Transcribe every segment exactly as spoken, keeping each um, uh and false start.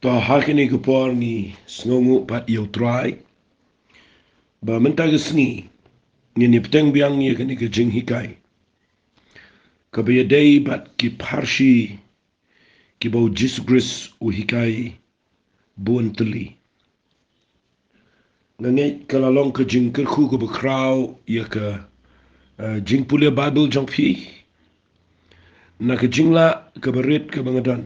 To, ha kane ka por ngi sngewnguh pat ïa U Trai ba mynta ka sngi ngin ïa bteng biang ïa kane ka jinghikai kaba ïadei bad ki pharshi kiba U Jisu Khrist u hikai bun tylli. Nga ngeit ka la long ka jingkyrkhu kaba khraw ïa ka, eh, jingpule Baibl jong phi na ka jinglah kaba rit kaba nga don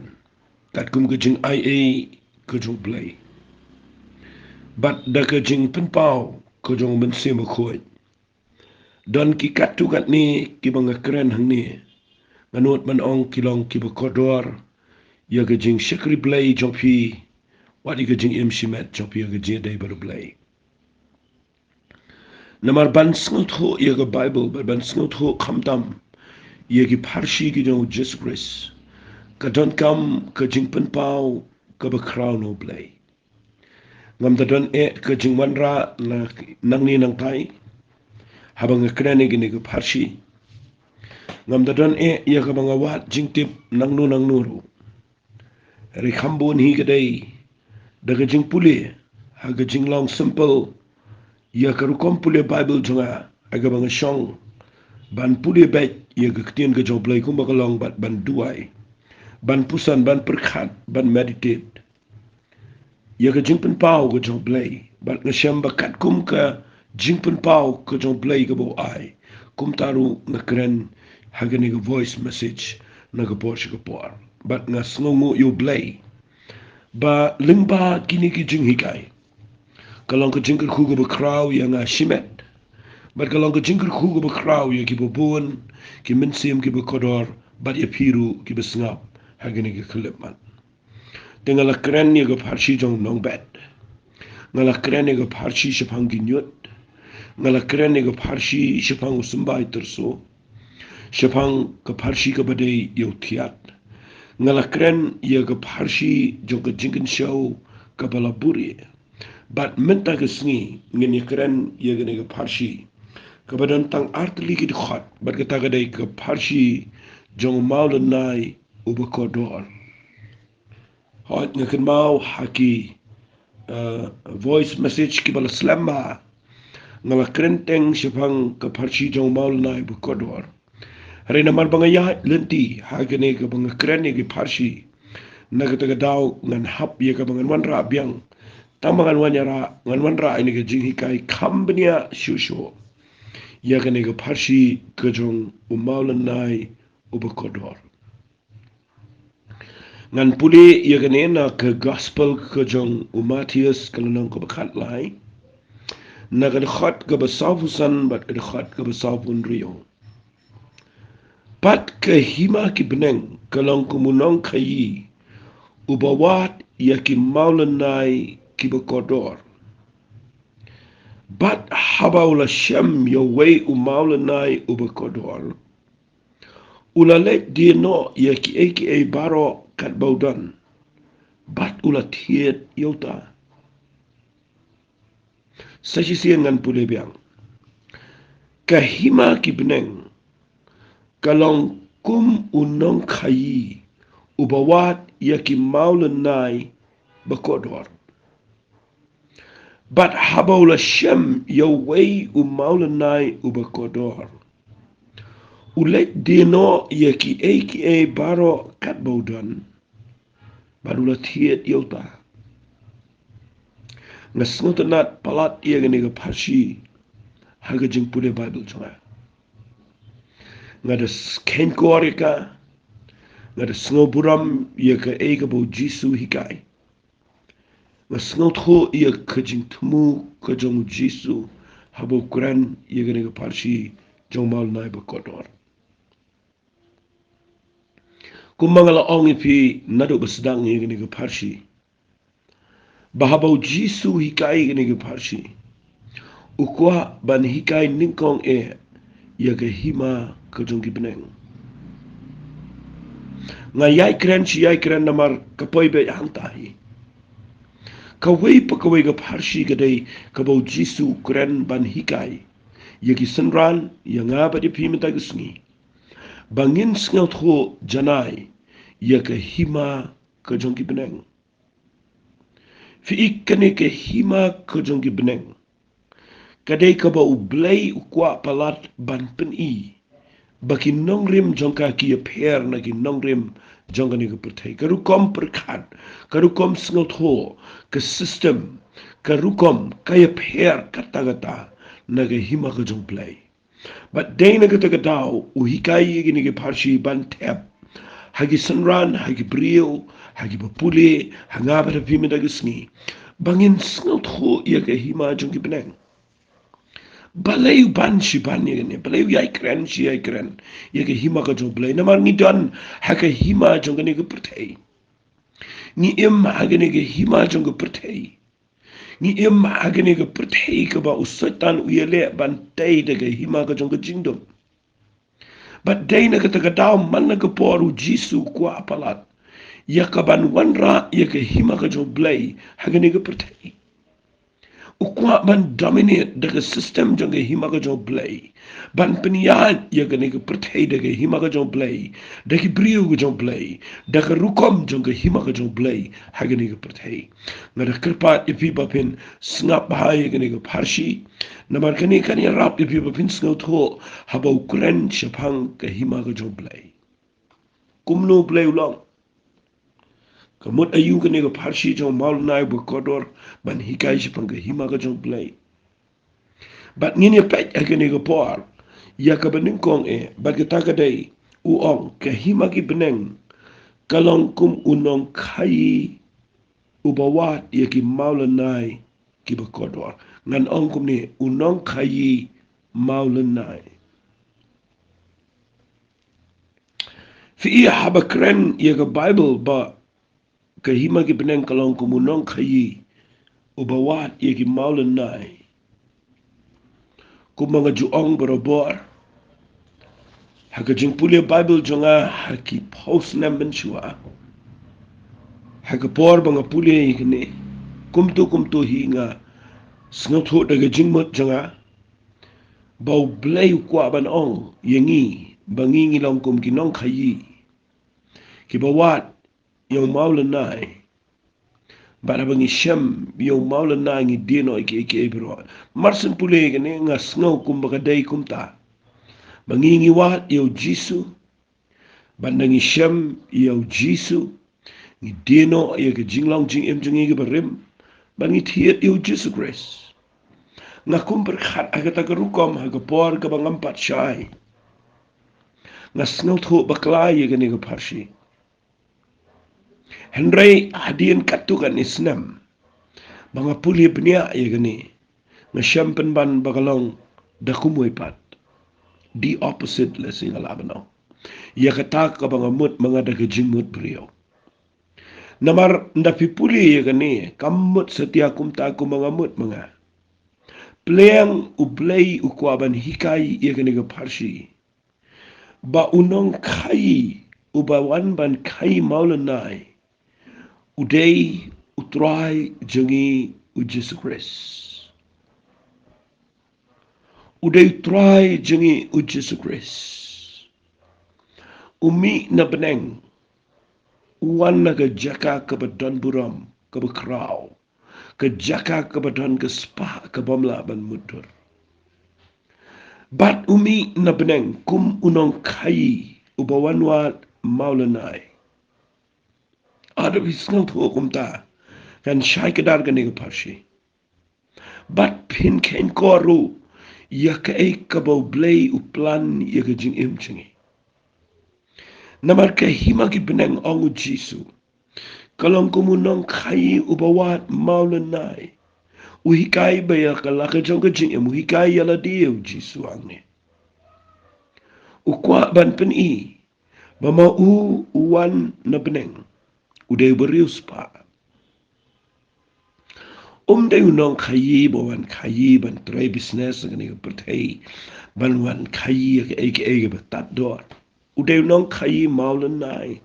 katkum ka jingaiei ka jong U Blei bad da ka jingpynpaw ka jong U Mynsiem Bakhuid. Don ki katto katne kiba nga kren hangne. Nga nud ban ong ki long kiba kordor ïa ka jingshakri Blei jong phi, wat ïa ka jingim shimet jong phi ïa ka jingïadei bad U Blei. Namar ban sngewthuh ïa ka Baibl, ban, ban sngewthuh khamtam ïa ki pharshi ki jong U Jisu Khrist, ka donkam ka jingpynpaw kaba khraw na U Blei. Ngam da don eh ka jingwanrah na, nangne nangtai haba nga kren ïa kine ki pharshi. Ngam da don eh ïa kaba nga wad jingtip nangno nangno ruh. Hynrei kham bun hi ka dei da ka jingpule ha ka jinglong simple ïa ka rukom pule Baibl jong nga, ha kaba nga shong ban pule beit ïa ka ktien ka jong U Blei kumba ka long bad ban duwai, ban puson, ban pyrkhat, ban meditate ïa ka jingpynpaw ka jong U Blei. Bad nga shem ba katkum ka jingpynpaw ka jong U Blei kaba u ai, kumta ruh nga kren ha kane ka voice message na ka por sha ka por. Bad nga sngewnguh ïa U Blei ba lyngba kine ki jinghikai ka long ka jingkyrkhu kaba khraw ïa nga shimet. Bad ka long ka jingkyrkhu kaba khraw ïa kiba bun ki mynsiem kiba kordor bad ïa phi ruh kiba sngap ha kane ka khyllipmat. Te nga la kren ïa ka pharshi jong u nongbet. Nga la kren ïa ka pharshi shaphang ki ñiut. Nga la kren ïa ka pharshi shaphang u symbai tyrso. Shaphang ka pharshi kaba dei ïa u thiat. Nga la kren ïa ka pharshi jong ka jingkynshew kaba la buhrieh. Bad mynta ka sngi ngin ïa kren ïa kane ka pharshi kaba don tang artylli ki dkhot, bad kata ka dei ka pharshi jong u mawlynnai uba kordor. Hooid, nga kynmaw ha ki, eh, voice message kiba la slem bha nga la kren teng shaphang ka pharshi jong u mawlynnai uba kordor. Hynrei namar ba nga ïaid lynti ha kane kaba nga kren ïa ki pharshi, na kata ka daw ngan hap ïa kaba ngan wanrah biang. Tang ba ngan wan ïa ra, ngan wanrah ïa kane ka jinghikai kham bniah shuh shuh ïa kane ka pharshi ka jong u mawlynnai uba kordor. Ngan pule ïa kane na ka gospel ka jong u Mathaios ka lynnong kaba khatlai, na ka dkhot kaba sawphew san bad ka dkhot kaba sawphew hynriew. Bad ka hima ki bneng ka long kum u nongkhaïi uba wad ïa ki mawlynnai kiba kordor. Bad haba u la shem ïa uwei u mawlynnai uba kordor, u la leit die noh ïa kiei kiei baroh katba u don, bad u la thied ïa uta. Sa shisien ngan pule biang. Ka hima ki bneng ka long kum u nongkhaïi uba wad ïa ki mawlynnai ba kordor. Bad haba u la shem ïa uwei u mawlynnai uba kordor, u leit die noh ïa kiei kiei baroh katba u don, bad u la thied ïa uta. Nga sngewtynnat palat ïa kane ka pharshi ha ka jingpule Baibl jong nga. Nga da kheiñkor ïa ka, nga da sngewburom ïa kaei kaba u Jisu u hikai. Nga sngewthuh ïa ka jingthmu ka jong u Jisu haba u kren ïa kane ka pharshi jong u mawlynnai ba kordor. Kumba nga la ong ïa phi naduh ba sdang ïa kane ka pharshi, ba haba u Jisu u hikai ïa kane ka pharshi, u kwah ban hikai nyngkong eh ïa ka hima ka jong ki bneng. Nga ïai kren shi ïai kren namar ka poi beit hangta hi. Kawei pa kawei ka pharshi ka dei kaba u Jisu u kren ban hikai ïa ki synran, ïa nga bad ïa phi mynta ka sngi, ba ngin sngewthuh janai ïa ka hima ka jong ki bneng. Phi i, kane ka hima ka jong ki bneng ka dei kaba U Blei u kwah palat ban pyni ba ki nongrim jong ka ki ïapher na ki nongrim jong kane ka pyrthei. Ka rukom pyrkhat, ka rukom sngewthuh, ka system, ka rukom ka ïapher katta katta na ka hima ka jong U Blei. Bad dei na kata ka daw u hikai ïa kine ki pharshi ban thep ha ki synran, ha ki briew, ha kiba pule, ha nga bad ha phi mynta ka sngi, ba ngin sngewthuh ïa ka hima jong ki bneng. Balei u ban shi ban ïa kane, balei u ïai kren shi ïai kren ïa ka hima ka jong U Blei? Namar ngi don ha ka hima jong kane ka pyrthei. Ngi im ha kane ka hima jong ka pyrthei. Ngi im ha kane ka pyrthei kaba u Soitan u ïaleh ban tei da ka hima ka jong ka jingdum. Bad dei na kata ka daw man la ka por u Jisu u kwah palat ïa ka ban wanrah ïa ka hima ka jong U Blei ha kane ka pyrthei. U kwah ban dominate da ka system jong ka hima ka jong U Blei, ban pynïaid ïa kane ka pyrthei da ka hima ka jong U Blei, da ki briew ka jong U Blei, da ka rukom jong ka hima ka jong U Blei ha kane ka pyrthei. Nga da kyrpad ïa phi ba phin sngap bha ïa kane ka pharshi, namar kane kan ïarap ïa phi ba phin sngewthuh haba u kren shaphang ka hima ka jong U Blei. Kumno U Blei u long? Ka mut aïu kane ka pharshi jong u mawlynnai uba kordor ban hikai shaphang ka hima ka jong U Blei? Bad ngin ïa peit ha kane ka por ïa kaba nyngkong eh, bad kata ka dei, u ong, ka hima ki bneng ka long kum u nongkhaïi uba wad ïa ki mawlynnai kiba kordor. Ngan ong kumne, u nongkhaïi mawlynnai. Phi i, haba kren ïa ka Baibl ba ka hima ki bneng ka long kum u nongkhaïi uba wad ïa ki mawlynnai, kumba nga ju ong barabor, ha ka jingpule Baibl jong nga ha ki phew snem mynshuwa, ha ka por ba nga pule ïa kane, kumto kumto hi nga sngewthuh da ka jingmut jong nga ba U Blei u kwah ban ong ïa ngi ba ngi ngi long kum ki nongkhaïi kiba wad ïa u mawlynnai. Bad haba ngi shem ïa u mawlynnai ngi die noh ïa kiei kiei baroh. Mar shen pule kane nga sngew kumba ka dei kumta, ba ngi ngi wad ïa u Jisu. Bad ngi shem ïa u Jisu, ngi die noh ïa ka jinglong jingim jong ngi kaba rim, bad ngi thied ïa u Jisu Khrist. Nga kum pyrkhat ha kata ka rukom ha ka por kaba ngam pat shai. Nga sngewthuh bakla ïa kane ka pharshi. Hynrei hadien katto katne snem ba nga pule bniah ïa kane, nga shem pynban ba ka long da kumwei pat. The opposite, lehse nga lah ban ong. Ïa kata kaba nga mut ma nga da ka jingmut briew. Namar ynda phi pule ïa kane, kam mut satia kumta kumba nga mut ma nga. Pliang U Blei u kwah ban hikai ïa kane ka pharshi ba u nongkhaïi uba wan ban khaïi mawlynnai u dei U Trai jong ngi u Jisu Khrist. U dei U Trai jong ngi u Jisu Khrist. U mih na bneng, u wan na ka jaka kaba don burom, kaba khraw, ka jaka kaba don ka spah ka bym lah ban mutdur. Bad u mih na bneng kum u nongkhaïi uba wan wad mawlynnai. Lada phi sngewthuh kumta, kan shai kdar kane ka pharshi. Bad phin kheiñ kor ruh ïa kaei kaba U Blei u plan ïa ka jingim jong ngi. Namar ka hima ki bneng, ong u Jisu, ka long kum u nongkhaïi uba wad mawlynnai. U hikai ba ïa ka laka jong ka jingim, u hikai ïa lade, u Jisu hangne. U kwah ban pyni ba ma u u wan na bneng u dei u bariewspah. Um dei u nongkhaïi ba wan khaïi ban trei business ha kane ka pyrthei, ban wan khaïi ïa kaei kaei kaba tad dor. U dei u nongkhaïi mawlynnai.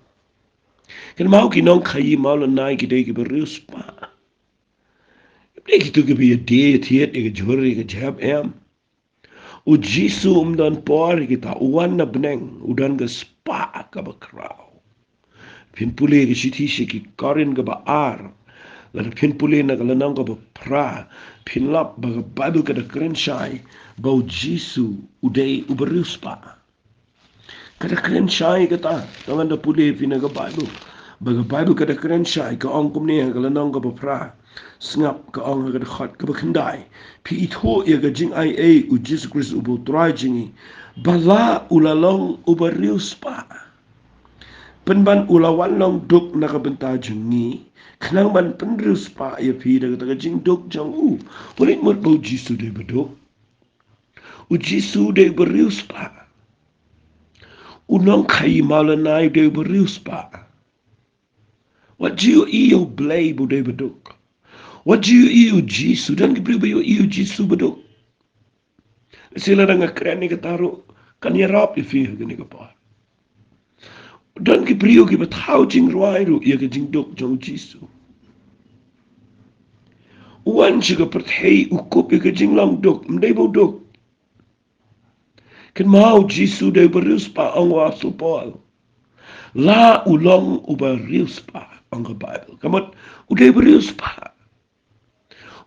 Kynmaw, ki nongkhaïi mawlynnai ki dei ki bariewspah. Ki dei kito kiba ïadie ïathied ïa ka jhur ïa ka jhep, em. U Jisu um don por ïa kita, u wan na bneng, u don ka spah kaba khraw. Phin pule ka shithi sha ki Korinth kaba ar, Lada phin pule na ka lynnong kaba phra, phin lap ba ka Baibl ka da kren shai ba U Jisu u dei u bariewspah. Ka da kren shai kata, tang ban da pule phi na ka Baibl. Ba ka Baibl ka da kren shai, ka ong kumne ha ka lynnong kaba phra. Sngap, ka ong ha ka dkhot kaba khyndai. Phi ithuh ïa ka jingaiei U Jisu Khrist uba U Trai jong ngi, ba la u la long u bariewspah, pynban u la wan long duk na ka bynta jong ngi, khnang ban pynriewspah ïa phi da kata ka jingduk jong u. Wat ïa mut ba U Jisu dei baduk. U Jisu dei bariewspah. U nongkhaïi mawlynnai u dei bariewspah. Wat ju ïohi ïa U Blei ba u dei baduk. Wat ju ïohi ïa U Jisu, don ki briew ba ïohi ïa U Jisu baduk. Shisien lada nga kren ïa kata ruh, kan ïarap ïa phi ha kane ka por. Don ki briew kiba thaw jingrwai ruh ïa ka jingduk jong U Jisu. U wan sha ka pyrthei u kup ïa ka jinglong duk, ym dei ba u duk. Kynmaw, U Jisu dei u bariewspah, ong u Apostol Paul. La u long u bariewspah, ong ka Baibl. Ka mut, u dei u bariewspah.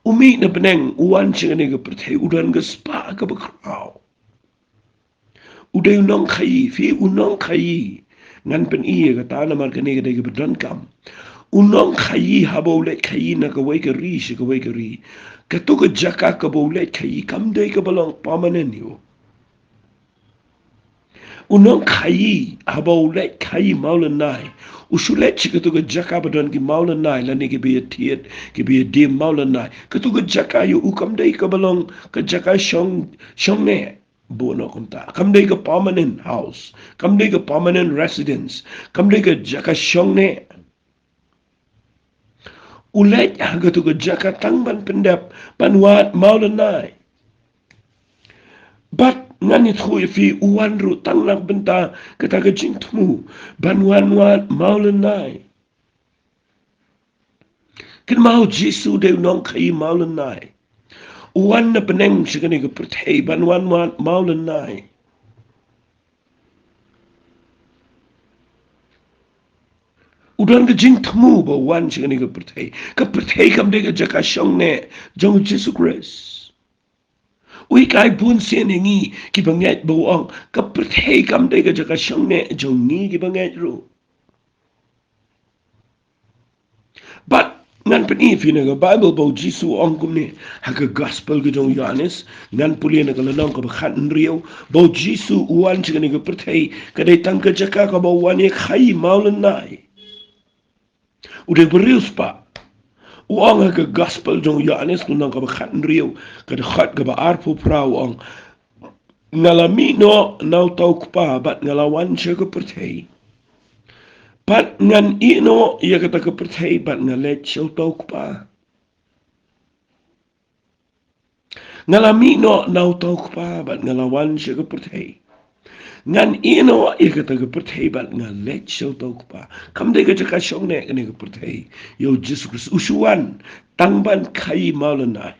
U mih na bneng, u wan sha kane ka pyrthei, u don ka spah kaba khraw. U dei u nongkhaïi, phi, u nongkhaïi. Ngan pyni ïa kata namar kane ka dei kaba donkam. U nongkhaïi haba u leit khaïi na kawei ka ri sha kawei ka ri, kato ka jaka kaba u leit khaïi kam dei kaba long permanent ïa u. U nongkhaïi haba u leit khaïi mawlynnai, u shu leit sha kato ka jaka ba don ki mawlynnai lane kiba ïa thied, kiba ïa diem mawlynnai. Kato ka jaka ïa u kam dei kaba long ka jaka shong, shong neh. Bun noh kumta. Kam dei ka permanent house. Kam dei ka permanent residence. Kam dei ka jaka shong neh. U leit ha kato ka jaka tang ban pyndep, ban wad mawlynnai. Bad ngan ïathuh ïa phi, u wan ruh tang na ka bynta kata ka jingthmu, ban wan wad mawlynnai. Kynmaw, U Jisu dei u nongkhaïi mawlynnai. U wan na bneng sha kane ka pyrthei ban wan wad mawlynnai. U don ka jingthmu ba u wan sha kane ka pyrthei. Ka pyrthei kam dei ka jaka shong neh jong U Jisu Khrist. U hikai bun sien ïa ngi kiba ngeit, ba u ong ka pyrthei kam dei ka jaka shong neh jong ngi kiba ngeit ruh. Bad ngan pyni ïa phi na ka Baibl ba U Jisu u ong kumne ha ka Gospel ka jong u Ïohannes, ngan pule na ka lynnong kaba khathynriew, ba U Jisu u wan sha kane ka pyrthei ka dei tang ka jaka kaba u wan ïa khaïi mawlynnai. U dei u bariewspah. U ong ha ka Gospel jong u Ïohannes lynnong kaba khathynriew, ka dkhot kaba arphew phra, u ong, nga la mih noh na uta u Kpa bad nga la wan sha ka pyrthei. Bad ngan ïeh noh ïa kata ka pyrthei bad nga leit sha uta u Kpa. Nga la mih noh na uta u Kpa bad nga la wan sha ka pyrthei. Ngan ïeh noh ïa kata ka pyrthei bad nga leit sha uta u Kpa. Kam dei ka jaka shong neh kane ka pyrthei ïa U Jisu Khrist. U shu wan tang ban khaïi mawlynnai.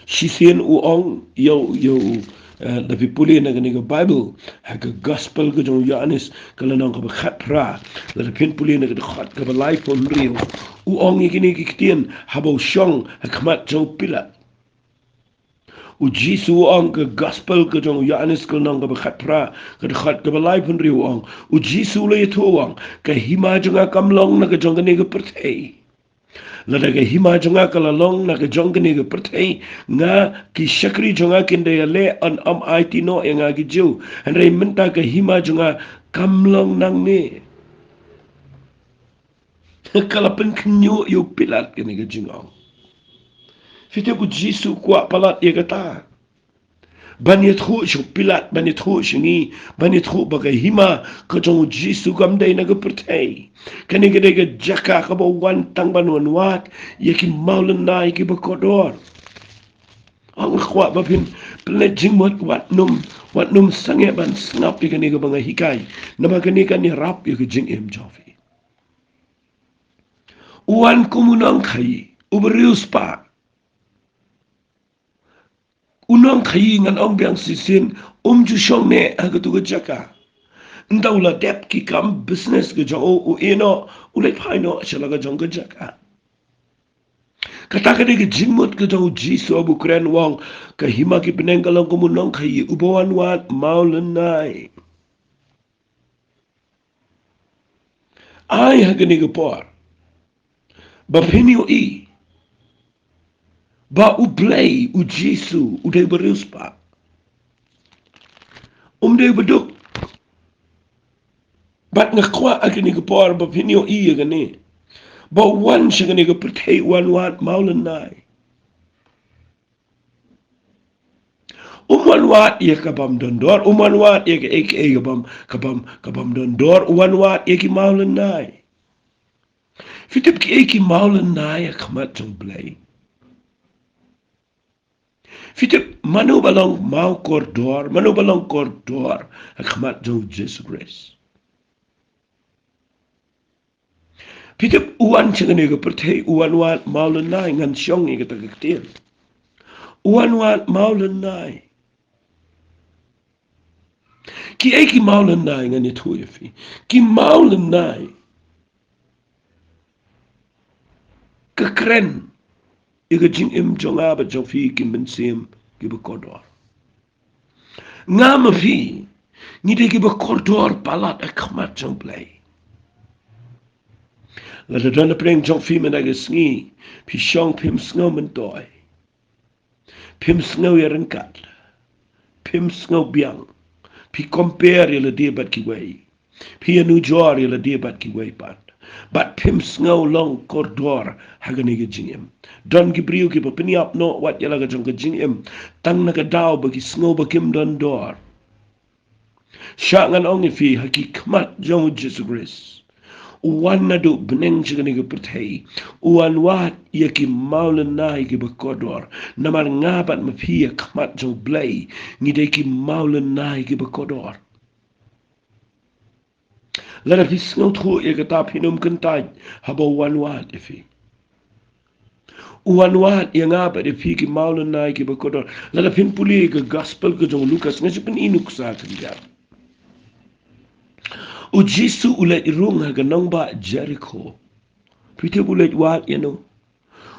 Shisien u ong ïa u, ïa u, eh, lada phi pule na kane ka Baibl, ha ka Gospel ka jong u Ïohannes, ka lynnong kaba khatphra, lada phin pule na ka dkhot kaba laiphew hynriew, u ong ïa kine ki ktien haba u shong ha khmat jong u Pilat. U Jisu u ong, ka Gospel ka jong u Ïohannes ka lynnong kaba khatphra, ka dkhot kaba laiphew hynriew, u ong, U Jisu u la ïathuh, u ong, ka hima jong nga kam long na ka jong kane ka pyrthei. Lada ka hima jong nga ka la long na ka jong kane ka pyrthei, nga, ki shakri jong nga kin da ïaleh, yn ym aiti noh ïa nga ki Jiw. Hynrei mynta ka hima jong nga kam long nangne. Ka la pynkhynñiuh ïa u Pilat kane ka jingong. Phi tip, U Jisu u kwah palat ïa kata. Ban ïathuh sha u Pilat, ban ïathuh sha ngi, ban ïathuh ba ka hima ka jong U Jisu kam dei na ka pyrthei. Kane ka dei ka jaka kaba u wan tang ban wan wad ïa ki mawlynnai kiba kordor. Ong, nga kwah ba phin pynleit jingmut, wat nym, wat nym sangeh ban sngap ïa kane kaba nga hikai. Namar kane kan ïarap ïa ka jingim jong phi. U wan kum u nongkhaïi, u bariewspah. U nongkhaïi, ngan ong biang shisien, um ju shong neh ha kato ka jaka. Ynda u la dep ki kam business ka jong u, u ïehnoh, u leit phai noh sha la ka jong ka jaka. Kata ka dei ka jingmut ka jong u Jisu haba u kren, u ong, ka hima ki bneng ka long kum u nongkhaïi uba wan wad mawlynnai. Ai ha kane ka por ba phin ïohi ba U Blei, U Jisu, u dei ba riewspah. Um dei ba duk. Bad nga kwah ha kane ka por ba phin ïohi ïa kane, ba u wan sha kane ka pyrthei, u wan wad mawlynnai. Um wan wad ïa ka bym don dor, um wan wad ïa kaei kaei ka bym, ka bym, ka bym don dor, u wan wad ïa ki mawlynnai. Phi tip kiei ki mawlynnai ha khmat jong U Blei? Phi tip mano ba long mawkordor, mano ba long kordor ha khmat jong U Jisu Khrist? Phi tip u wan sha kane ka pyrthei, u wan wad mawlynnai, ngan shong ïa kata ka ktien. U wan wad mawlynnai. Kiei ki mawlynnai? Ngan ïathuh ïa phi. Ki mawlynnai ka kren ïa ka jingim jong nga bad jong phi ki mynsiem kiba kordor. Nga ma phi ngi dei kiba kordor palat ha khmat jong U Blei. Lada don napdeng jong phi mynta ka sngi, phi shong phim sngew myntoi, phim sngew ïaryngkat, phim sngew biang, phi compare ïa lade bad kiwei, phi ïanujor ïa lade bad kiwei pat, bad phim sngew long kordor ha kane ka jingim. Don ki briew kiba pynïap noh wat ïa la ka jong ka jingim tang na ka daw ba ki sngew ba kim don dor. Shah ngan ong ïa phi, ha ki khmat jong U Jisu Khrist, u wan naduh bneng sha kane ka pyrthei, u wan wad ïa ki mawlynnai kiba kordor. Namar nga bad ma phi ha khmat jong U Blei ngi dei ki mawlynnai kiba kordor. Lada phi sngewthuh ïa kata, phin ym kyntait haba u wan wad ïa phi. U wan wad ïa nga bad ïa phi ki mawlynnai kiba kordor. Lada phin pule ka gospel ka jong u Lukas, nga shu pyni nuksa khyndiat. U Jisu u leit rung ha ka nongbah Jerikho. Phi tip u leit wad ïano?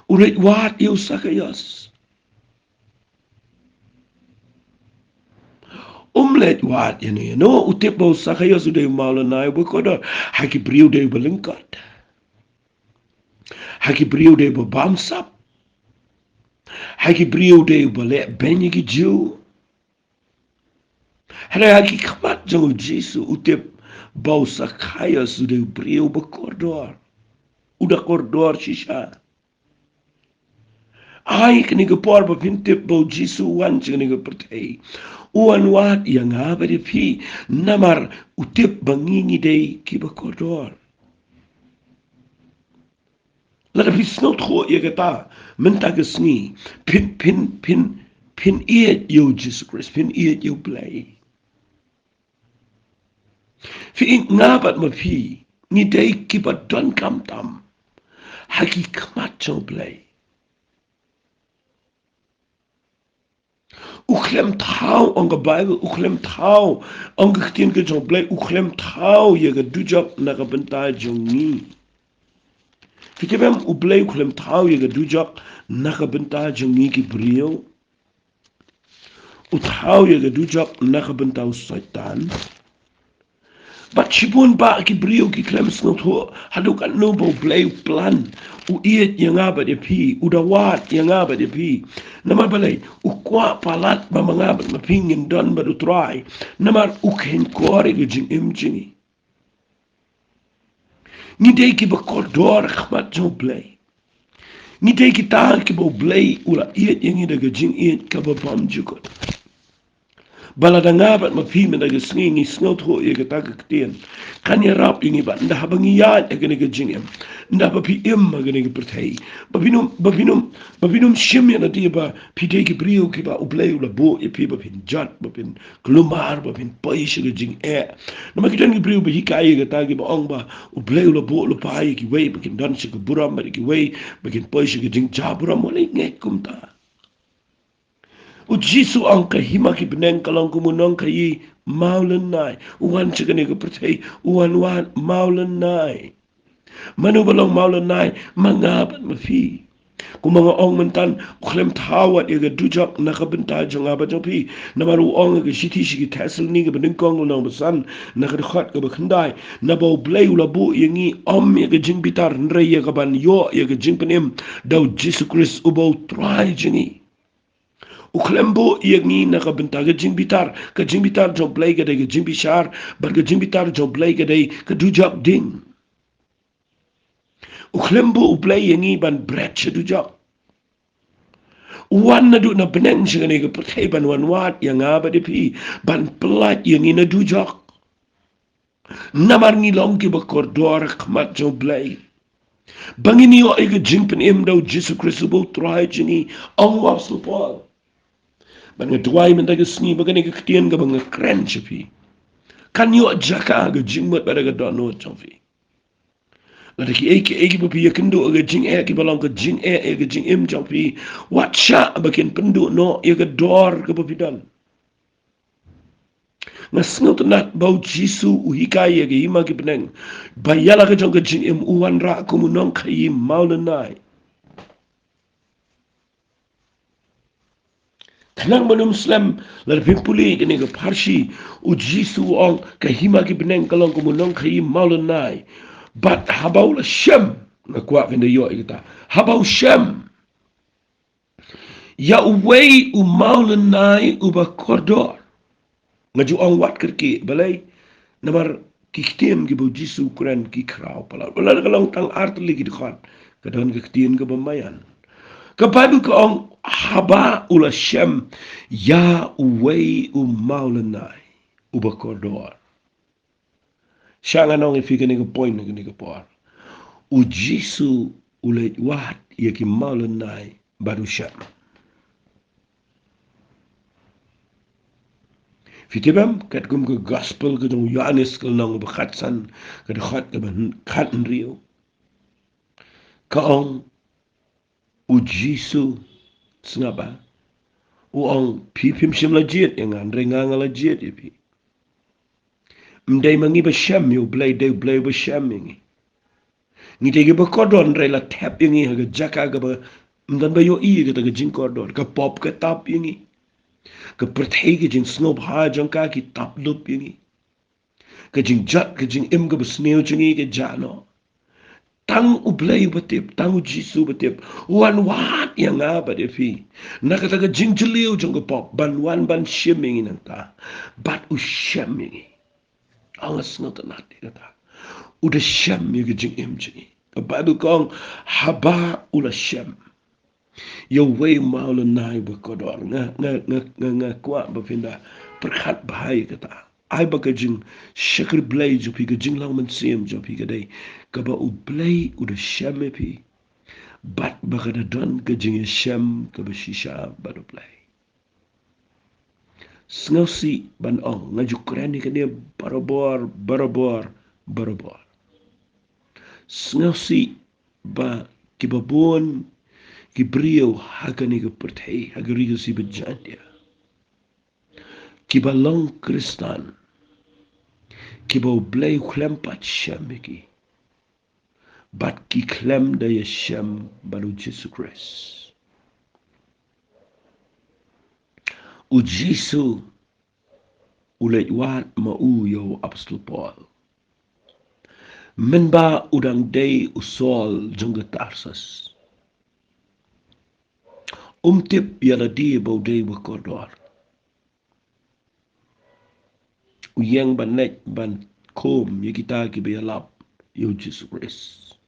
U leit wad ïa u Sakaios. Um leit wad ïano ïano. U tip ba u Sakaios u dei u mawlynnai uba kordor. Ha ki briew u dei uba lyngkot. Ha ki briew u dei uba bamsap. Ha ki briew u dei uba leh beiñ ïa ki Jiw. Hynrei ha ki khmat jong u Jisu u tip ba u Sakaios u dei u briew uba kordor. U da kordor shisha. Ai, kane ka por ba phin tip ba u Jisu u wan sha kane ka pyrthei, u wan wad ïa nga bad ïa phi. Namar u tip ba ngi ngi dei kiba kordor. Lada phi sngewthuh ïa kata mynta ka sngi, phin, phin, phin, phin ïeit ïa u Jisu Khrist, phin ïeit ïa U Blei. Phi, nga bad ma phi ngi dei kiba donkam tam ha ki khmat jong U Blei. U khlem thaw, ong ka Baibl, u khlem thaw, ong ka ktien ka jong U Blei, u khlem thaw ïa ka dujok na ka bynta jong ngi. Phi tip em, U Blei u khlem thaw ïa ka dujok na ka bynta jong ngi ki briew. U thaw ïa ka dujok na ka bynta u Soitan. Bad shibun bah ki briew ki khlem sngewthuh haduh katno ba U Blei u plan, u ïeit ïa nga bad ïa phi, u da wad ïa nga bad ïa phi. Namar balei? U kwah palat ba ma nga bad ma phi ngin don bad U Trai. Namar u kheiñkor ïa ka jingim jong ngi. Ngi dei kiba kordor ha khmat jong U Blei. Ngi dei kita kiba U Blei u la ïeit ïa ngi da ka jingïeit kaba bymjukut. Ba lada nga bad ma phi mynta ka sngi ngi sngewthuh ïa kata ka ktien, kan ïarap ïa ngi bad ynda haba ngi ïaid ha kane ka jingim, ynda haba phi im ha kane ka pyrthei, ba phin ym, ba phin ym, ba phin ym shim ïa lade ba phi dei ki briew kiba U Blei u la buh ïa phi ba phin jot, ba phin kulmar, ba phin poi sha ka jingeh. Namar ki don ki briew ba hikai ïa kata, kiba ong ba U Blei u la buh lypa ïa kiwei ba kin don sha ka burom bad ïa kiwei ba kin poi sha ka jingjaburom. Wat leh ngeit kumta. U Jisu u ong ka hima ki bneng ka long kum u nongkhaïi mawlynnai. U wan sha kane ka pyrthei, u wan wad mawlynnai. Mano ba long mawlynnai? Ma nga bad ma phi. Kumba nga ong mynta, u khlem thaw wat ïa ka dujok na ka bynta jong nga bad jong phi. Namar u ong ha ka shithi sha ki Thessalonika banyngkong lynnong ba san, na ka dkhot kaba khyndai, naba U Blei u la buh ïa ngi ym ïa ka jingbitar, hynrei ïa kaban ïoh ïa ka jingpynim da U Jisu Khrist uba U Trai jong ngi. U khlem buh ïa ngi na ka bynta ka jingbitar. Ka jingbitar jong U Blei ka dei ka jingbishar, bad ka jingbitar jong U Blei ka dei ka dujok ding. U khlem buh U Blei ïa ngi ban bret sha dujok. U wan naduh na bneng sha kane ka pyrthei ban wan wad ïa nga bad ïa phi, ban pyllait ïa ngi na dujok. Namar ngi long kiba kordor ha khmat jong U Blei, ba ngin ïoh ïa ka jingpynim da U Jisu Khrist uba U Trai jong ngi, ong u Apostol Paul. Bad nga duwai mynta ka sngi ba kane ka ktien kaba nga kren sha phi kan ïoh jaka ha ka jingmut bad ha ka dohnud jong phi. Lada kiei kiei kiba phi ïakynduh ha ka jingeh kiba long ka jingeh ïa ka jingim jong phi, wat shah ba kin pynduh noh ïa ka dor kaba phi don. Nga sngewtynnat ba U Jisu u hikai ïa ka hima ki bneng ba ïa la ka jong ka jingim u wanrah kum u nongkhaïi mawlynnai. Khnang ban ym slem, lada phim pule kane ka pharshi, U Jisu u ong ka hima ki bneng ka long kum u nongkhaïi mawlynnai. Bad haba u la shem, nga kwah phin da ïoh ïa kata. Haba u shem ïa uwei u mawlynnai uba kordor. Nga ju ong wat kyrkieh, balei? Namar ki ktien kiba U Jisu u kren ki khraw palat. Wat la ka long tang ar tylli ki dkhot, ka don ka ktien kaba maïan. Ka Baibl ka ong haba u la shem ïa uwei u mawlynnai uba kordor. Sha ngan ong ïa phi kane ka point ha kane ka por. U Jisu u leit wad ïa ki mawlynnai bad u shem. Phi tip em, katkum ka gospel ka jong u Ïoannis ka lynnong ba khatsan, ka dkhot kaba khathynriew, ka ong, U Jisu, sngap ba u ong, phi phim shym la jied ïa nga, hynrei nga nga la jied ïa phi. Ym dei ma ngi ba shem ïa U Blei, dei U Blei ba shem ïa ngi. Ngi dei kiba kordor, hynrei la thep ïa ngi ha ka jaka kaba ym don ba ïohi ïa kata ka jingkordor. Ka pop ka tap ïa ngi. Ka pyrthei, ka jingsngewbha jong ka, ki tap lup ïa ngi. Ka jingjot, ka jingim kaba sniew jong ngi ka jah noh. Tang U Blei uba tip, tang U Jisu uba tip, u wan wad ïa nga bad ïa phi na kata ka jingjylliew jong ka pop, ban wan ban shim ïa ngi nangta. Bad u shem ïa ngi. Nga sngewtynnat ïa kata. U da shem ïa ka jingim jong ngi. Ka Baibl ka ong, haba u la shem ïa uwei u mawlynnai uba kordor. Nga, nga, nga, nga, nga kwah ba phin da pyrkhat bha ïa kata. Ai ba ka jingshakri Blei jong phi, ka jinglong mynsiem jong phi ka dei kaba U Blei u da shem ïa phi. Bad ba ka da don ka jingïashem kaba shisha bad U Blei. Sngewsih ban ong, nga ju kren ïa kane barabor, barabor, barabor. Sngewsih ba kiba bun ki briew ha kane ka pyrthei, ha ka ri Khasi bad Jaintia, kiba long Khristan, kiba U Blei u khlem pat shem ïa ki. Bad ki khlem da ïashem bad U Jisu Khrist. U Jisu u leit wad ma u ïa u Apostol Paul. Mynba u dang dei u Saul jong ka Tarsus. Um tip ïa lade ba u dei uba kordor. U ïeng ban leit ban khum ïa kita kiba ïalap ïa U Jisu Khrist.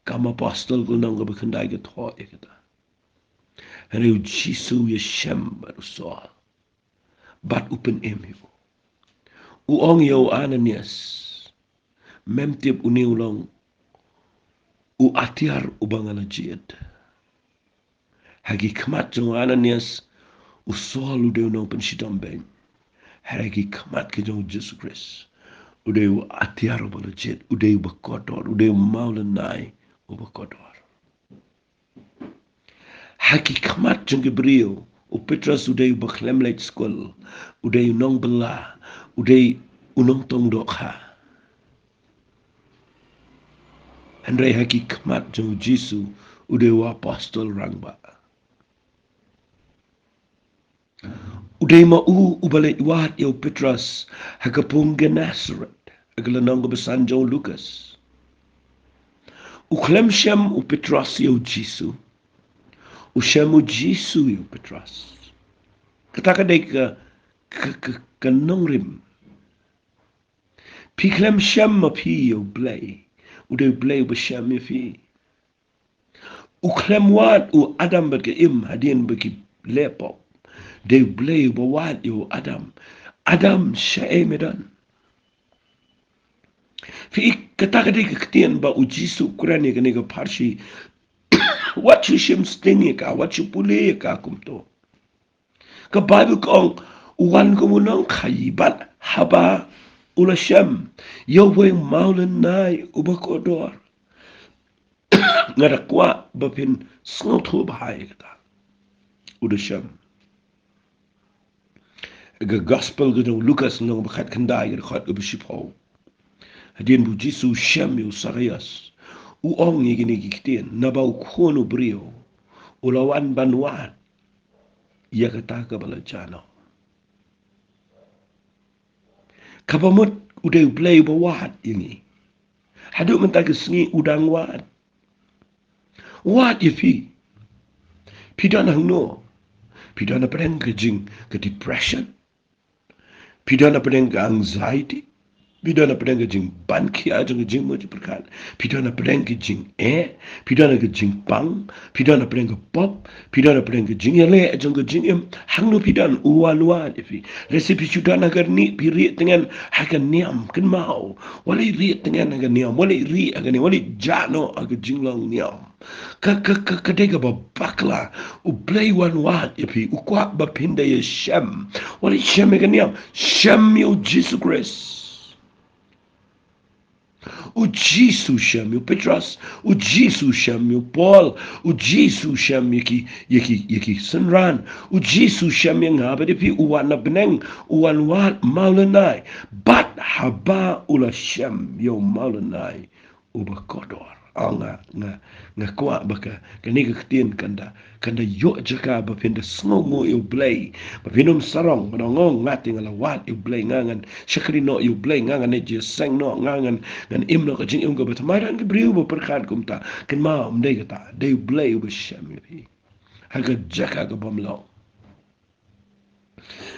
Kam Apostol ka lynnong kaba khyndai ka thoh ïa kata. Hynrei U Jisu u ïashem bad u Saul. Bad u pynim ïa u. U ong ïa u Ananias, mem tip une u long u atiar uba nga la jied. Ha ki khmat jong u Ananias, u Saul u dei u nongpynshitom beiñ. Ha ki khmat ki jong U Jisu Khrist, u dei u atiar uba la jied, u dei uba kordor, u dei u mawlynnai uba kordor. Ha ki khmat jong ki briew, U Petros u dei uba khlem leit skul, u dei u nongbylla, u dei u nongtong dohkha. Hynrei ha ki khmat jong u Jisu, u dei u apostol rangbah. U dei ma u uba leit wad ïa u Petros ha ka pung Gennesaret, ha ka lynnong kaba san jong u Lukas. U khlem shem u Petros ïa u Jisu, u shem u Jisu ïa u Petros. Kata ka dei ka, ka, ka, ka nongrim. Phi khlem shem ma phi ïa u Blei, u dei u Blei uba shem ïa phi. U khlem wad u Adam bad ka Im hadien ba ki leh pop, dei u Blei uba wad ïa u Adam. Adam, shaei me don? Phi i, kata ka dei ka ktien ba u Jisu u kren ïa kane ka pharshi. Wat shu shim sting ïa ka, wat shu pule ïa ka kumto. Ka Baibl ka ong, u wan kum u nongkhaïi bad haba u la shem ïa uwei u mawlynnai uba kordor, nga da kwah ba phin sngewthuh bha ïa kata. U da shem. Ka Gospel ka jong u Lukas lynnong ba khatkhyndai, ka dkhot kaba shiphew. Hadien ba u Jisu u shem ïa u Sakaios, u ong ïa kine ki ktien, naba u Khun u briew u la wan ban wad ïa kata kaba la jia noh. Kaba mut u dei u Blei uba wad ïa ngi. Haduh mynta ka sngi u dang wad. Wad ïa phi. Phi don hangno? Phi don hapdeng ka jing, ka depression? Phi don hapdeng ka anxiety? Phi don hapdeng ka jingban khia jong ka jingmut jingpyrkhat? Phi don hapdeng ka jingeh? Phi don ka jingpang? Phi don hapdeng ka pop? Phi don hapdeng ka jingïaleh jong ka jingim? Hangno phi don? U wan wad ïa phi. Lehse phi shu don ha ka ri, phi rieh tngen ha ka niam, kynmaw. Wat leit rieh tngen ha ka niam, wat leit rieh ha ka niam, wat leit jah noh ha ka jinglong niam. Ka, ka, ka, ka dei kaba bakla. U Blei u wan wad ïa phi, u kwah ba phin da ïashem. Wat leit shem ïa ka niam, shem ïa u Jisu Khrist. U Jisu u shem ïa u Petros, u Jisu u shem ïa u Paul, u Jisu u shem ïa ki, ïa ki, ïa ki synran, u Jisu u shem ïa nga bad ïa phi, u wan na bneng, u wan wad mawlynnai, bad haba u la shem ïa u mawlynnai uba kordor. Aw, nga, nga, nga kwah ba ka, kane ka ktien kan da, kan da ïoh jaka ba phin da sngewnguh ïa u Blei, ba phin ym sarong, ba ong, nga te nga la wad ïa u Blei, nga ngan shakri noh ïa u Blei, nga ngan ïaseng noh, nga ngan, ngan im noh ka jingim kaba thymmai. Don ki briew ba pyrkhat kumta. Kynmaw, ym dei kata, dei u Blei uba shem ïa phi ha ka jaka ka bym long.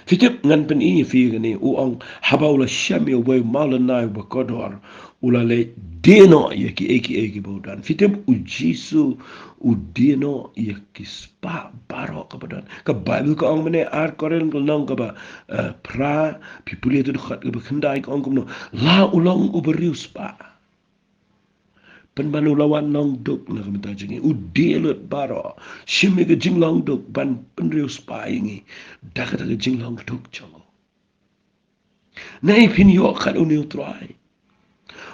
Phi tip, ngan pyni ïa phi kane, u ong, haba u la shem ïa uwei u mawlynnai uba kordor, u la leit die noh ïa kiei kiei kiba u don. Phi tip, u Jisu u die noh ïa ki spah baroh kaba don. Ka Baibl ka ong mynne, Ar Korinth ka lynnong kaba, eh, phra, phi pule tu dkhot kaba khyndai, ka ong kumno, la u long uba riewspah. Pynban u la wan long duk na ka bynta jong ngi. U die lut baroh. Shim ïa ka jinglong duk ban pynriewspah ïa ngi da kata ka jinglong duk jong u. Naei phin ïoh kat une u Trai?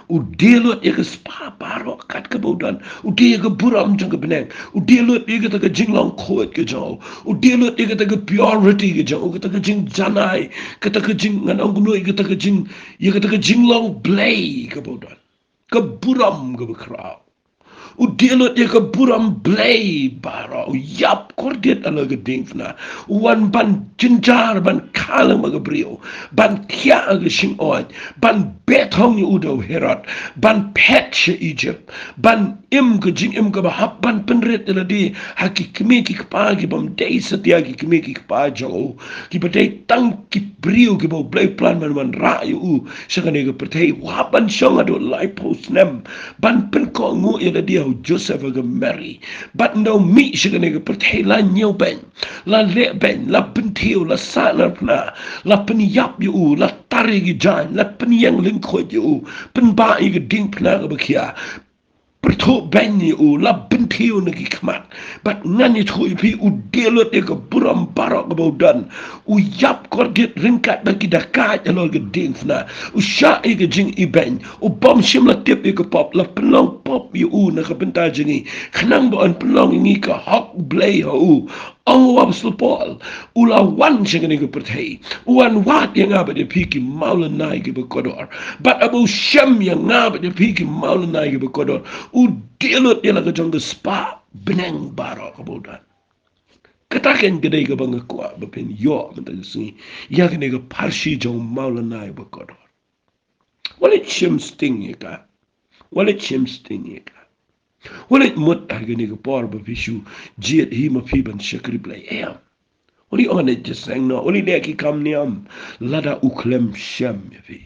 U die lut ïa ka spah baroh kat kaba u don. U die ïa ka burom jong ka bneng. U die lut ïa kata ka jinglong khuid ka jong u. U die lut ïa kata ka purity ka jong u, kata ka jingjanai, kata ka jing, ngan ong kumno, ïa kata ka jing, ïa kata ka jinglong Blei kaba u don. Ka burom kaba khraw. U die lut ïa ka burom Blei baroh, u ïap kordit halor ka diengphna. U wan ban jynjar, ban kha lang bad ka briew, ban thiah ha ka shyngod, ban beh thong ïa u da u Herod, ban phet sha Egypt, ban im ka jingim kaba hap, ban pynrit ïa lade ha ki kmie ki kpa ki bym dei satia, ki kmie ki kpa jong u, kiba dei tang ki briew kiba u Blei u plan ban wanrah ïa u sha kane ka pyrthei. U hap ban shong haduh laiphew snem ban pynkohnguh ïa lade ha u Joseph ha ka Mary. Bad ynda u mih sha kane ka pyrthei, la ñiewbeiñ, la lehbeiñ, la bynthiew, la sahnarphna, la pynïap ïa u, la tar ïa ki jaiñ, la pynïeng lyngkhuid ïa u, pynbah ïa ka diengphna kaba khia, pyrthuh beiñ ïa u, la bynthiew na ki khmat. Bad ngan ïathuh ïa phi, u die lut ïa ka burom baroh kaba u don. U ïap kordit ryngkat bad ki dakaid halor ka diengphna. U shah ïa ka jingibeiñ. U bym shym la tip ïa ka pop, la pynlong pop ïa u na ka bynta jong ngi, khnang ba yn pynlong ïa ngi ka hok Blei ha u. Ong u apostol Paul, u la wan sha kane ka pyrthei, u wan wad ïa nga bad ïa phi ki mawlynnai kiba kordor. Bad haba u shem ïa nga bad ïa phi ki mawlynnai kiba kordor, u die lut ïa la ka jong ka spah bneng baroh kaba u don. Kata keiñ ka dei kaba nga kwah ba phin ïoh mynta ka sngi, ïa kane ka pharshi jong u mawlynnai ba kordor. Wat leit shim sting ïa ka. Wat leit shim sting ïa ka. Wat leit mut ha kane ka por ba phi shu jied hi ma phi ban shakri Blei, em. Wat leit ong ne jingïaseng noh, wat leit leh ki kam niam, lada u khlem shem ïa phi.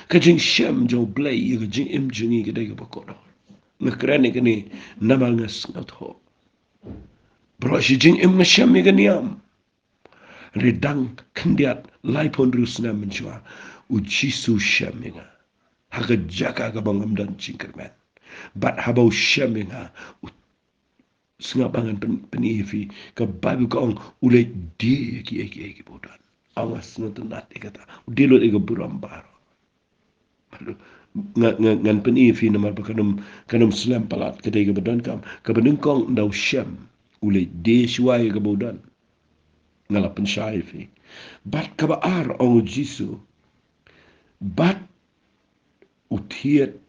Ka jingshem jong U Blei ïa ka jingim jong ngi ka dei kaba kordor. Nga kren ïa kane namar nga sngewthuh, baroh shi jingim nga shem ïa ka niam. Hynrei dang khyndiat laiphew hynriew snem mynshuwa, U Jisu u shem ïa nga ha ka jaka kaba ngam don jingkyrmen. Bad haba u shem ïa nga, u sngap ba ngan pyn-, pyni ïa phi, ka Baibl ka ong u leit die ïa kiei kiei kiba u don. Ong nga sngewtynnat ïa kata. U die lut ïa ka burom baroh. Nga, nga, ngan pyni ïa phi namar ba kan ym, kan ym slem palat, ka dei kaba donkam. Kaba nyngkong, ynda u shem, u leit die shuwa ïa kaba u don. Nga la pynshai ïa phi. Bad kaba ar, ong U Jisu, bad u thied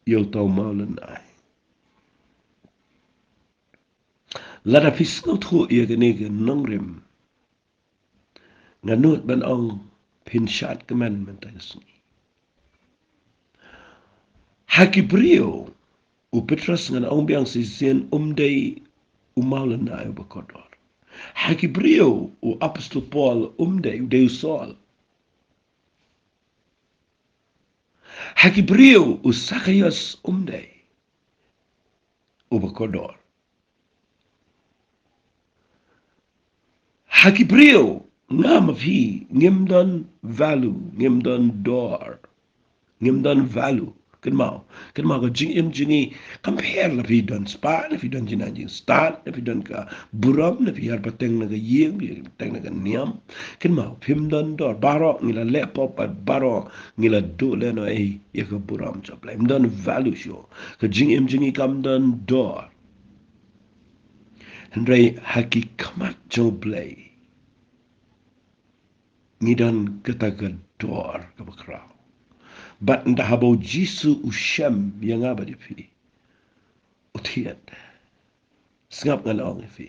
ïa uta u mawlynnai. Lada phi sngewthuh ïa kane ka nongrim, nga nud ban ong phin shad kmen mynta ka sngi. Ha ki briew, u Petros, ngan ong biang shisien, um dei u mawlynnai uba kordor. Ha ki briew, u apostol Paul um dei, u dei u Saul. Ha ki briew, u Sakaios um dei uba kordor. Ha ki briew, nga ma phi ngim don value, ngim don dor, ngim don value. Kynmaw, kynmaw ka jingim jong ngi kam pher la phi don spah, la phi don jingnang jingstad, la phi don ka burom, la phi ïar pateng na ka ïing, phi ïar pateng na ka niam. Kynmaw, phim don dor, baroh ngi la leh pop bad baroh ngi la duh lehnohei ïa ka burom jong U Blei. Ym don value shuh. Ka jingim jong ngi kam don dor. Hynrei ha ki khmat jong U Blei ngi don kata ka dor kaba khraw. Bad ynda haba U Jisu u shem ïa nga bad ïa phi, u thied. Sngap, ngan ong ïa phi.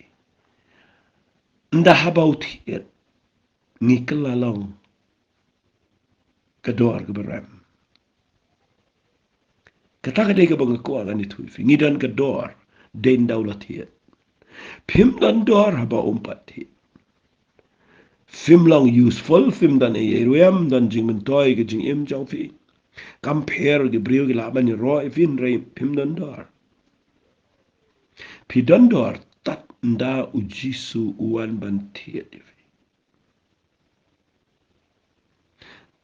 Ynda haba u thied, ngi kylla long ka dor kaba rem. Kata ka dei kaba nga kwah ngan ïathuh ïa phi. Ngi don ka dor dei ynda u la thied. Phim don dor haba um pat thied. Phim long useful, phim don ei ei ruh, ym don jingmyntoi ka jingim jong phi. Kam pher, ki briew ki lah ban ïaroh ïa phi, hynrei phim don dor. Phi don dor tad ynda U Jisu u wan ban thied ïa phi.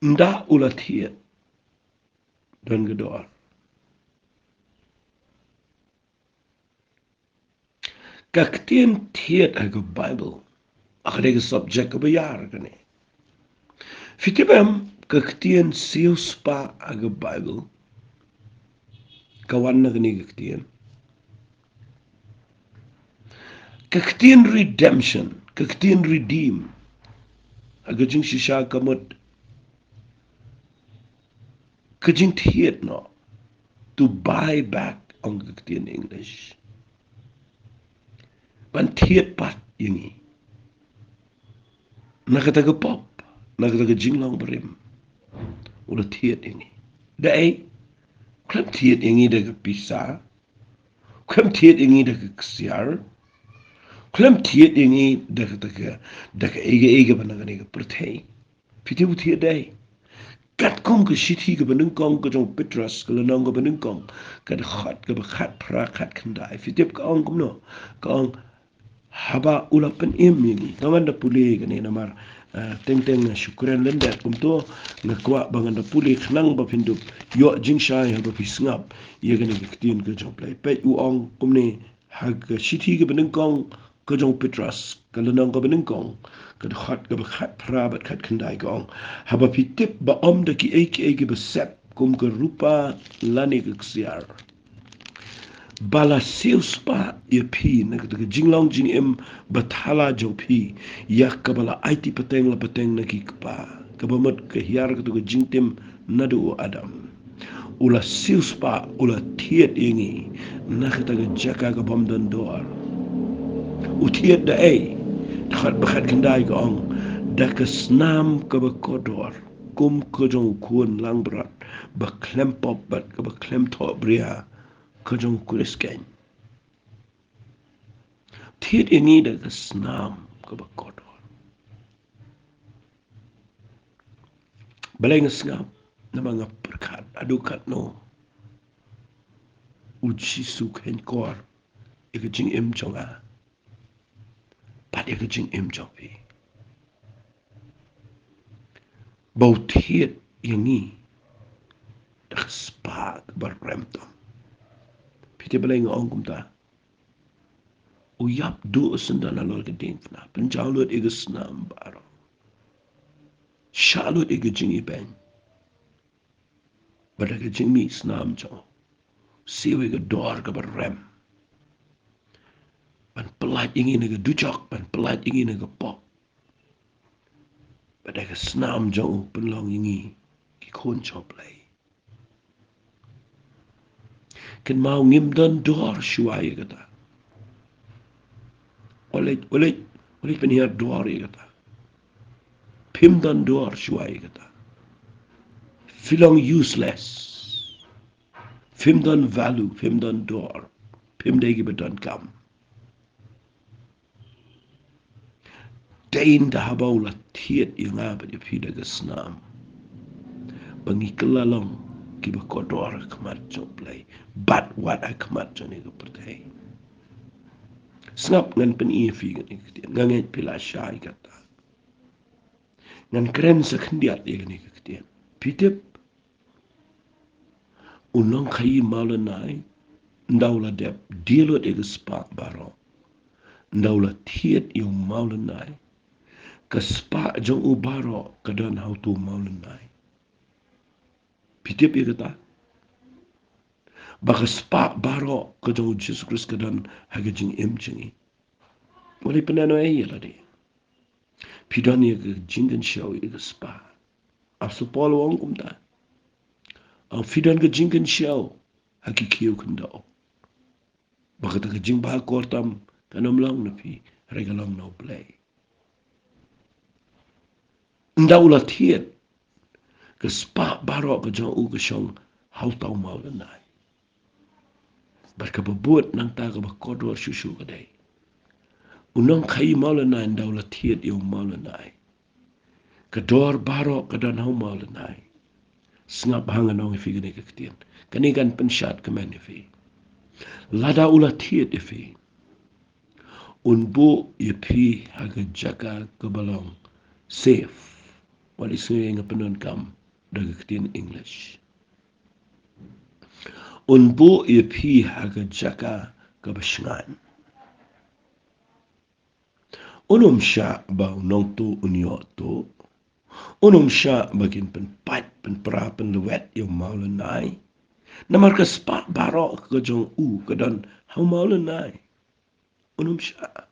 Ynda u la thied, don ka dor. Ka ktien thied ha ka Baibl, ka dei ka subject kaba ïar kane. Phi tip em, ka ktien siewspah ha ka Baibl, ka wan na kane ka ktien. Ka ktien redemption, ka ktien redeem, ha ka jingshisha ka mut ka jingthied noh, to buy back, ong ka ktien English. Ban thied pat ïa ngi na kata ka pop, na kata ka jinglong barim. U la thied ïa ngi. Da ei? U khlem thied ïa ngi da ka pisa. U khlem thied ïa ngi da ka ksiar. U khlem thied ïa ngi da ka, da ka, da kaei kaei kaba na kane ka pyrthei. Phi tip u thied da ei? Katkum ka shithi kaba nyngkong ka jong u Petros, ka lynnong kaba nyngkong, ka dkhot kaba khatphra, khatkhyndai. Phi tip ka ong kumno? Ka ong, haba u la pynim ïa ngi. Tang ngan da pule kane namar, ah, teng teng nga shu kren lyndet, kumto nga kwah ba ngan da pule khnang ba phin dup ïoh jingshai haba phi sngap ïa kane ka ktien ka jong U Blei. Peit, u ong kumne, ha ka shithi kaba nyngkong ka jong u Petros, ka lynnong kaba nyngkong, ka dkhot kaba khatphra bad khatkhyndai, ka ong, haba phi tip ba ym da kiei kiei kiba sep kum ka rupa lane ka ksiar, Ba la siewspah ïa phi na kata ka jinglong jingim bathala jong phi, ïa kaba la aiti pateng la pateng na ki kpa, kaba mut ka hiar kata ka jingtim naduh u Adam. U la siewspah, u la thied ïa ngi na kata ka jaka ka bym don dor. U thied da ei? Dkhot ba khatkhyndai ka ong, da ka snam kaba kordor, kum ka jong u khun langbrot ba khlem pop bad kaba khlem thohbria, ka jong u Khrist keiñ. Thied ïa ngi da ka snam kaba kordor. Balei nga sngap? Namar nga pyrkhat haduh katno u Jisu u khein kor ïa ka jingim jong nga bad ïa ka jingim jong phi. Ba u thied ïa ngi da ka spah kaba rem tam. Phi tip balei nga ong kumta? U ïap duh syndon halor ka diengphna, pynjaw lut ïa ka snam baroh, shah lut ïa ka jingibeiñ, bad da ka jingmih snam jong u, siew ïa ka dor kaba rem, ban pyllait ïa ngi na ka dujok, ban pyllait ïa ngi na ka pop. Bad da ka snam jong u pynlong ïa ngi ki khun jong U Blei. Kynmaw, ngim don dor shuwa ïa kata. Walej, walej, walej pynhiar dor ïa kata. Phim don dor shuwa ïa kata. Phi long useless. Phim don value, phim don dor. Phim dei kiba donkam. Dei ynda haba u la thied ïa nga bad ïa phi da ka snam, ba ngi kylla long kiba kordor ha khmat jong U Blei bad wat ha khmat jong kane ka pyrthei. Sngap, ngan pyni ïa phi kane ka ktien. Nga ngeit phi la shai kata. Ngan kren sa khyndiat ïa kane ka ktien. Phi tip, u nongkhaïi mawlynnai, ynda u la dep die lut ïa ka spah baroh, ynda u la thied ïa u mawlynnai, ka spah jong u baroh ka don ha uto u mawlynnai. Phi tip ïa kata? Ba ka spah baroh ka jong u Jisu Khrist ka don ha ka jingim jong ngi. Wat leh pyneh noh ïa lade. Phi don ïa ka jingkynshew ïa ka spah. Apostol Paul u ong kumta. Ong phi don ka jingkynshew ha ki khiew khyndew. Ba kata ka jingbakor tam kan ym long na phi, hynrei ka long na U Blei. Ynda u la thied, ka spah baroh ka jong u ka shong ha uta u mawlynnai. Bad kaba bud nangta kaba kordor shuh shuh ka dei, u nongkhaïi mawlynnai ynda u la thied ïa u mawlynnai, ka dor baroh ka don ha u mawlynnai. Sngap, ha ngan ong ïa phi kane ka ktien. Kane kan pynshad kmen ïa phi. Lada u la thied ïa phi, un buh ïa phi ha ka jaka kaba long safe. Wat leh sngew ïa nga pyndonkam da ka ktien English. Un buh ïa phi ha ka jaka kaba shngaiñ. Un ym shah ba u nongtuh un ïoh tuh. Un ym shah ba kin pynpait pynpra pynlwet ïa u mawlynnai. Namar ka spah baroh ka jong u ka don ha u mawlynnai. Un ym shah.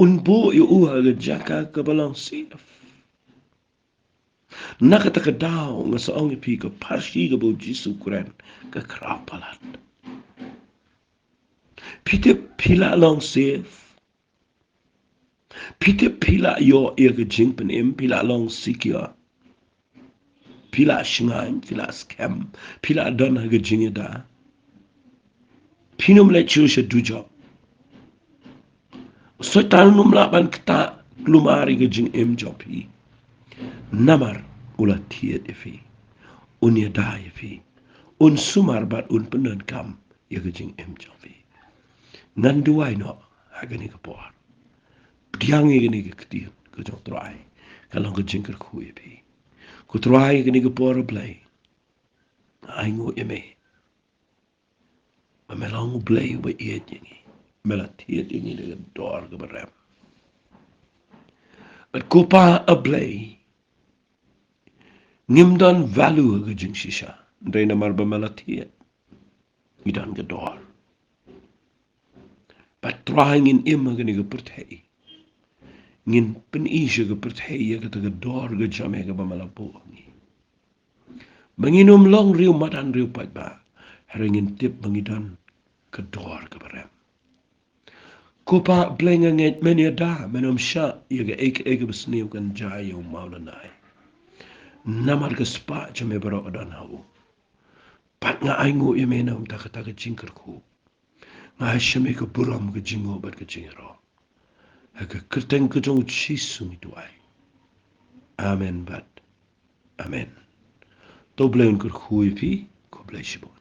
Un buh ïa u ha ka jaka kaba long safe. Na kata ka daw nga sa ong ïa phi, ka pharshi kaba u Jisu u kren ka khraw palat. Phi tip phi lah long safe. Phi tip phi lah ïoh ïa ka jingpynim, phi lah long secure. Phi lah shngaiñ, phi lah skhem, phi lah don ha ka jingïada. Phin ym leit shuh sha dujok. U Soitan um lah ban ktah kulmar ïa ka jingim jong phi. Namar u la thied ïa phi. Un ïada ïa phi. Un sumar bad un pyndonkam ïa ka jingim jong phi. Ngan duwai noh ha kane ka por. Pdiang ïa kane ka ktien ka jong U Trai. Ka long ka jingkyrkhu ïa phi. Ko Trai, ha kane ka por, A Blei, nga ainguh ïa me ba me long U Blei uba ïeit ïa ngi. Me la thied ïa ngi da ka dor kaba rem. Bad ko Pa, A Blei, ngim don value ha ka jingshisha, hynrei namar ba me la thied, ngi don ka dor. Bad Trai, ngin im ha kane ka pyrthei, ngin pyni sha ka pyrthei ïa kata ka dor ka jong me kaba me la buh ha ngi. Ba ngin ym long riew madan riew paidbah, hynrei ngin tip ba ngi don ka dor kaba rem. Ko Pa Blei, nga ngeit men ïada men ym shah ïa kaei kaei kaba sniew kan jia ïa u Mawlynnai. Namar ka spah jong me baroh ka don ha u. Bad nga ainguh ïa me na kumta kata ka jingkyrkhu. Nga ai sha me ka burom, ka jingnguh bad ka jingïaroh. Ha ka kyrteng ka jong u Jisu ngi duwai. Amen bad amen. To Blei un kyrkhu ïa phi. Khublei shibun.